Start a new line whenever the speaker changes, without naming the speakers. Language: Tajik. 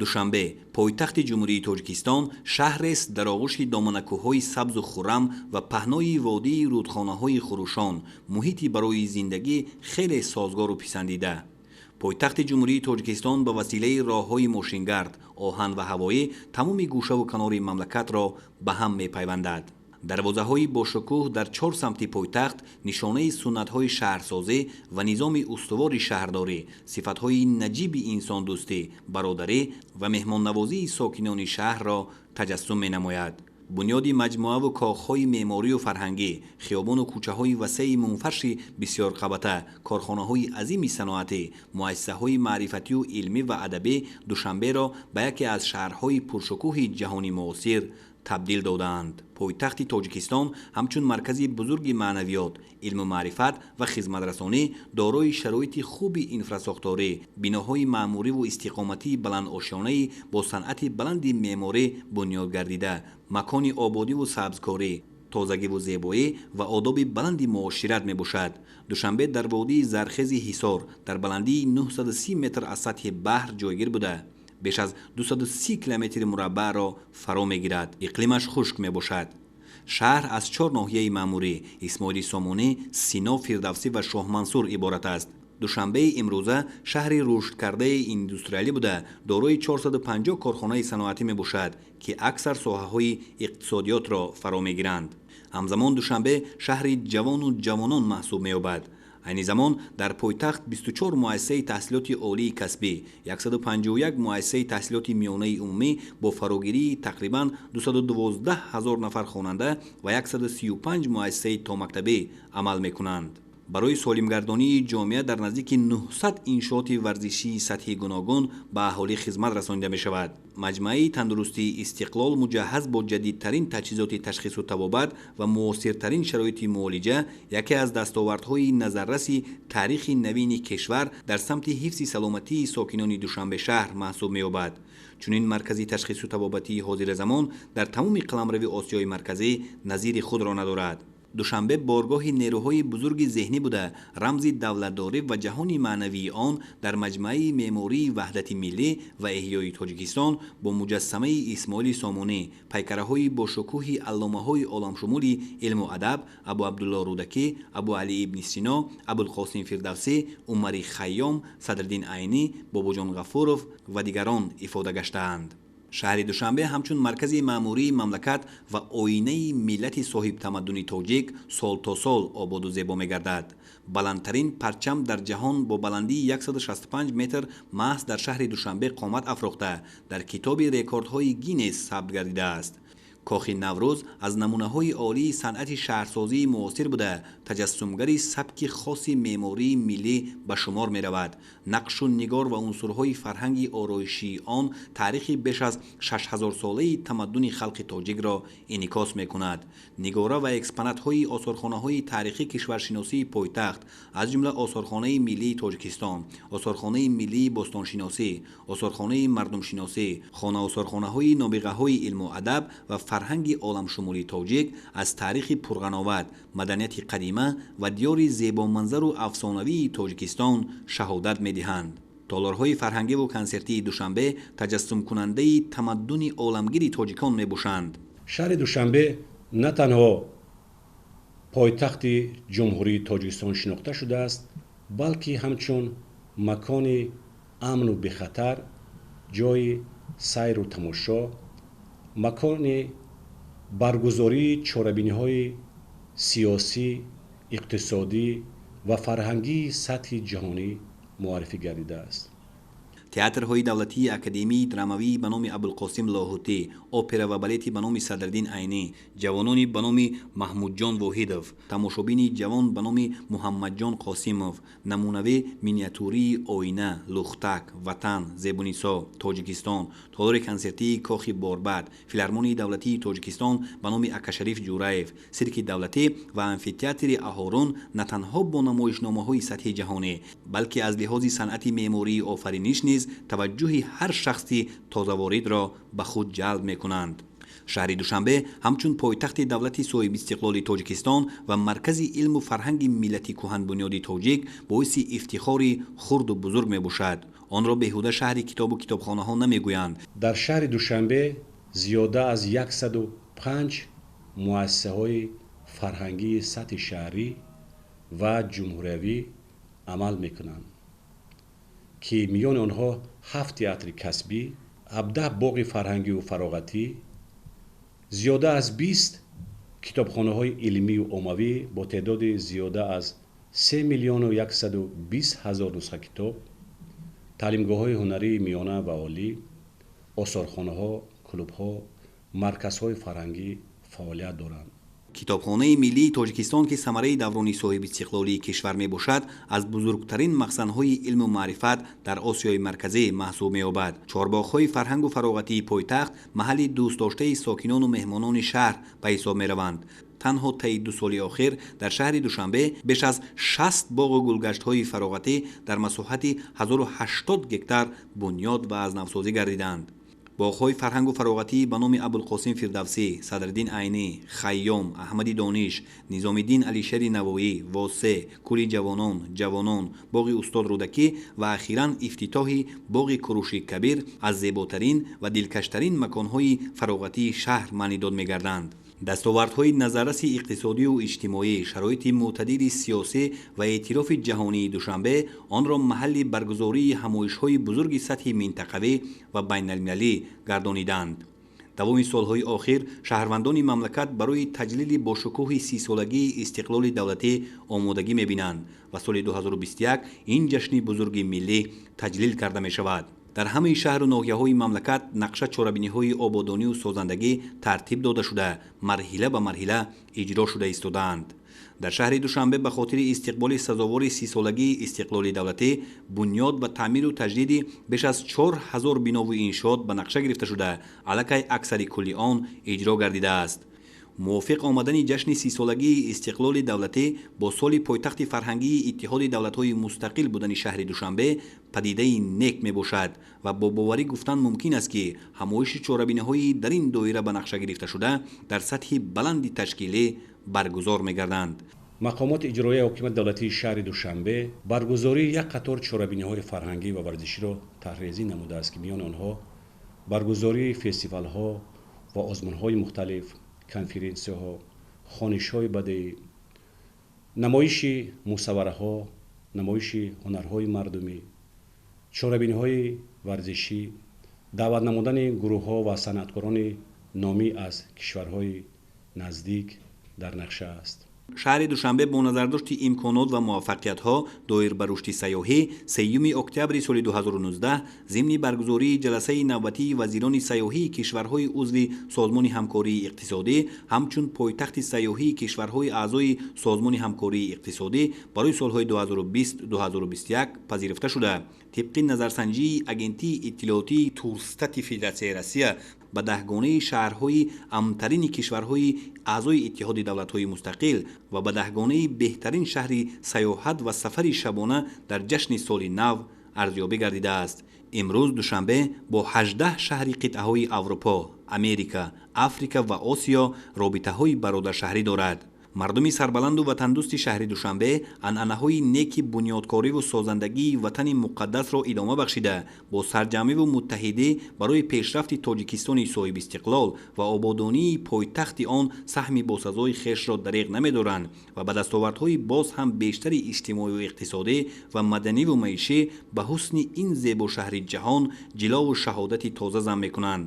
Душанбе, пойтахти Ҷумҳурии Тоҷикистон, шаҳрест дар оғӯши доманакӯҳҳои сабзу хуррам ва паҳнои водии рӯдхонаҳои хурӯшон, муҳити барои зиндагӣ хеле созгору писандида. Пойтахти Ҷумҳурии Тоҷикистон ба василаи роҳҳои мошингард, оҳан ва ҳавоӣ тамоми гӯшаву канори мамлакатро ба ҳам мепайвандад. Дарвозаҳои бошукӯҳ дар чор самти пойтахт нишонаи суннатҳои шаҳрсозӣ ва низоми устувори шаҳрдорӣ, сифатҳои наҷиби инсондӯстӣ, бародарӣ ва меҳмоннавозии сокинони шаҳрро таҷассум менамояд. Бунёди маҷмӯаву кохҳои меъморию фарҳангӣ, хиёбону кӯчаҳои васеи мунфарши бисёрқабата, корхонаҳои азими саноатӣ, муассисаҳои маърифатию илмӣ ва адабӣ Душанберо ба яке аз шаҳрҳои пуршукӯҳи ҷаҳони муосир табдил додаанд. Пойтахти Тоҷикистон ҳамчун маркази бузурги маънавиёт, илму маърифат ва хизматрасонӣ дорои шароити хуби инфрасохторӣ, биноҳои маъмуриву истиқоматии баландошёнаи бо санъати баланди меъморӣ бунёд гардида, макони ободиву сабзкорӣ, тозагиву зебоӣ ва одоби баланди муошират мебошад. Душанбе дар водии зархези Ҳисор дар баландии 930 метр аз сатҳи баҳр ҷойгир буда, беш аз 230 километри мураббаъро фаро мегирад. Иқлимаш хушк мебошад. Шаҳр аз чор ноҳияи маъмурӣ: Исмоили Сомонӣ, Сино, Фирдавсӣ ва Шоҳмансур иборат аст. Душанбеи имрӯза шаҳри рушдкардаи индустриалӣ буда, дорои 450 корхонаи саноатӣ мебошад, ки аксар соҳаҳои иқтисодиётро фаро мегиранд. Ҳамзамон Душанбе шаҳри ҷавону ҷавонон маҳсуб меёбад. Айни замон дар пойтахт 24 муассисаи таҳсилоти олии касбӣ, 151 муассисаи таҳсилоти миёнаи умумӣ бо фарогирии тақрибан 212 ҳазор нафар хонанда ва 135 муассисаи томактабӣ амал мекунанд. Барои солимгардонии ҷомеа дар наздики 900 иншооти варзишии сатҳи гуногун ба аҳолӣ хизмат расонида мешавад. Маҷмӯаи тандурустии Истиқлол муҷаҳҳаз бо ҷадидтарин таҷҳизоти ташхису табобат ва муосиртарин шароити муолиҷа яке аз дастовардҳои назарраси таърихи навини кишвар дар самти ҳифзи саломатии сокинони Душанбешаҳр маҳсуб меёбад. Чунин маркази ташхису табобатии ҳозиразамон дар тамоми қаламрави Осиёи Марказӣ назири худро надорад. Душанбе боргоҳи нерӯҳои бузурги зеҳнӣ буда, рамзи давлатдорӣ ва ҷаҳони маънавии он дар маҷмӯаи меъмории ваҳдати миллӣ ва эҳёи Тоҷикистон бо муҷассамаи Исмоили Сомонӣ, пайкараҳои бошукӯҳи алломаҳои оламшумули илму адаб Абу Абдулло Рӯдакӣ, Абу Алӣ ибни Сино, Абулқосим Фирдавсӣ, Умари Хайём, Садриддин Айнӣ, Бобоҷон Ғафуров ва дигарон ифода гаштаанд. Шаҳри Душанбе ҳамчун маркази маъмурии мамлакат ва оинаи миллати соҳибтамаддуни тоҷик сол то сол ободу зебо мегардад. Баландтарин парчам дар ҷаҳон бо баландии 165 метр маҳз дар шаҳри Душанбе қомат афрохта, дар китоби рекордҳои Гиннес сабт гардидааст. Кохи Наврӯз аз намунаҳои олии санъати шаҳрсозии муосир буда, таҷассумгари сабки хоси меъмории миллӣ ба шумор меравад. Нақшу нигор ва унсурҳои фарҳанги ороишии он таърихи беш аз 6000-солаи тамаддуни халқи тоҷикро инъикос мекунад. Нигора ва экспонатҳои осорхонаҳои таърихӣ кишваршиносии пойтахт, аз ҷумла Осорхонаи миллии Тоҷикистон, Осорхонаи миллии бостоншиносӣ, Осорхонаи мардумшиносӣ, хонаосорхонаҳои нобиғаҳои илму адаб ва фарҳанги оламшумули тоҷик аз таърихи пурғановат, маданияти қадима ва диёри зебоманзару афсонавии Тоҷикистон шаҳодат медиҳанд. Толорҳои фарҳангиву консертии Душанбе таҷассумкунандаи тамаддуни оламгири тоҷикон мебошанд.
Шаҳри Душанбе на танҳо пойтахти Ҷумҳурии Тоҷикистон шинохта шудааст, балки ҳамчун макони амну бехатар, ҷойи сайру тамошо, макони баргузории чорабиниҳои сиёсӣ, иқтисодӣ ва фарҳангии сатҳи ҷаҳонӣ муаррифӣ гардидааст.
Театрҳои давлатии академии драмавии ба номи Абулқосим Лоҳутӣ, опера ва балети ба номи Садриддин Айнӣ, ҷавонони ба номи Маҳмудҷон Воҳидов, тамошобини ҷавон ба номи Муҳаммадҷон Қосимов, намунавӣ миниатюрии оина, Лухтак, Ватан, Зебунисо, Тоҷикистон, толори консертии Кохи Борбад, Филармонияи давлатии Тоҷикистон ба номи Акашариф Ҷураев, сирки давлатӣ ва амфитеатри Аҳорун на танҳо бо намоишномаҳои сатҳи ҷаҳонӣ, балки аз лиҳози санъати меъмории офариниш низ таваҷҷӯҳи ҳар шахси тозаворидро ба худ ҷалб мекунанд. Шаҳри Душанбе ҳамчун пойтахти давлати соҳибистиқлоли Тоҷикистон ва маркази илму фарҳанги миллати кӯҳанбунёди тоҷик боиси ифтихори хурду бузург мебошад. Онро беҳуда шаҳри китобу китобхонаҳо намегӯянд.
Дар шаҳри Душанбе зиёда аз 105 муассисаҳои фарҳангии сатҳи шаҳрӣ ва ҷумҳуриявӣ амал мекунанд, ки миёни онҳо 7 театри касбӣ, 17 боғи фарҳангию фароғатӣ, зиёда аз 20 китобхонаҳои илмию оммавӣ бо теъдоди зиёда аз 3 миллиону 120 ҳазор нусха китоб, таълимгоҳҳои ҳунарии миёна ва олӣ, осорхонаҳо, клубҳо, марказҳои фарҳангӣ фаъолият доранд.
Китобхонаи миллии Тоҷикистон, ки самараи даврони соҳибистиқлолии кишвар мебошад, аз бузургтарин махзанҳои илму маърифат дар Осиёи Марказӣ маҳсуб меёбад. Чорбоғҳои фарҳангу фароғатии пойтахт маҳалли дӯстдоштаи сокинону меҳмонони шаҳр ба ҳисоб мераванд. Танҳо таи 2 соли охир дар шаҳри Душанбе беш аз 60 боғу гулгаштҳои фароғатӣ дар масоҳати 1080 гектар бунёд ва аз навсозӣ гардиданд. Боғҳои фарҳангу фароғатӣ ба номи Абулқосим Фирдавсӣ, Садриддин Айнӣ, Хайём, Аҳмади Дониш, Низомиддин Алишери Навоӣ, Восе, Кӯли ҷавонон, Ҷавонон, боғи устод Рӯдакӣ ва ахиран ифтитоҳи боғи Куруши Кабир аз зеботарин ва дилкаштарин маконҳои фароғатии шаҳр маънидод мегарданд. Дастовардҳои назарраси иқтисодию иҷтимоӣ, шароити мӯътадили сиёсӣ ва эътирофи ҷаҳонии Душанбе онро маҳалли баргузории ҳамоишҳои бузурги сатҳи минтақавӣ ва байналмилалӣ гардониданд. Давоми солҳои охир шаҳрвандони мамлакат барои таҷлили бошукӯҳи 30-солагии истиқлоли давлатӣ омодагӣ мебинанд ва соли 2021 ин ҷашни бузурги миллӣ таҷлил карда мешавад. Дар ҳамаи шаҳру ноҳияҳои мамлакат нақша чорабиниҳои ободонию созандагӣ тартиб дода шуда, марҳила ба марҳила иҷро шуда истодаанд. Дар шаҳри Душанбе ба хотири истиқболи сазовори 30-солагии истиқлоли давлатӣ бунёд ва таъмиру таҷдиди беш аз 4000 бинову иншоот ба нақша гирифта шуда, аллакай аксари кулли он иҷро гардидааст. Мувофиқ омадани ҷашни 30-солагии истиқлоли давлатӣ бо соли пойтахти фарҳангии Иттиҳоди давлатҳои мустақил будани шаҳри Душанбе падидаи нек мебошад ва бо боварӣ гуфтан мумкин аст, ки ҳамоиши чорабиниҳои дар ин доира ба нақша гирифташуда дар сатҳи баланди ташкилӣ баргузор мегарданд.
Мақомоти иҷроияи ҳокимияти давлатии шаҳри Душанбе баргузории як қатор чорабиниҳои фарҳангӣ ва варзиширо тарҳрезӣ намудааст, ки миёни онҳо баргузории фестивалҳо ва озмунҳои мухталиф, конференсияҳо, хонишҳои бадеӣ, намоиши мусаввараҳо, намоиши ҳунарҳои мардумӣ, чорабиниҳои варзишӣ, даъват намудани гурӯҳҳо ва санъаткорони номӣ аз кишварҳои наздик дар нақша аст.
Шаҳри Душанбе бо назардошти имконот ва муваффақиятҳо доир ба рушди сайёҳӣ 3 октябри соли 2019 зимни баргузории ҷаласаи навбатии вазирони сайёҳии кишварҳои узви Созмони ҳамкории иқтисодӣ ҳамчун пойтахти сайёҳии кишварҳои аъзои Созмони ҳамкории иқтисодӣ барои солҳои 2020-2021 пазируфта шуда, тибқи назарсанҷии Агентии иттилоотии Турстати Федератсияи Россия ба даҳгонаи шаҳрҳои амнтарини кишварҳои аъзои Иттиҳоди давлатҳои мустақил ва ба даҳгонаи беҳтарин шаҳри сайёҳат ва сафари шабона дар ҷашни соли нав арзёбӣ гардидааст. Имрӯз Душанбе бо 18 шаҳри қитъаҳои Аврупо, Америка, Африка ва Осиё робитаҳои бародаршаҳрӣ дорад. Мардуми сарбаланду ватандӯсти шаҳри Душанбе анъанаҳои неки бунёдкориву созандагии ватани муқаддасро идома бахшида, бо сарҷамъиву муттаҳидӣ барои пешрафти Тоҷикистони соҳибистиқлол ва ободонии пойтахти он саҳми босазои хешро дареғ намедоранд ва ба дастовардҳои боз ҳам бештари иҷтимоию иқтисодӣ ва маданиву маишӣ ба ҳусни ин зебошаҳри ҷаҳон ҷилову шаҳодати тоза зам мекунанд.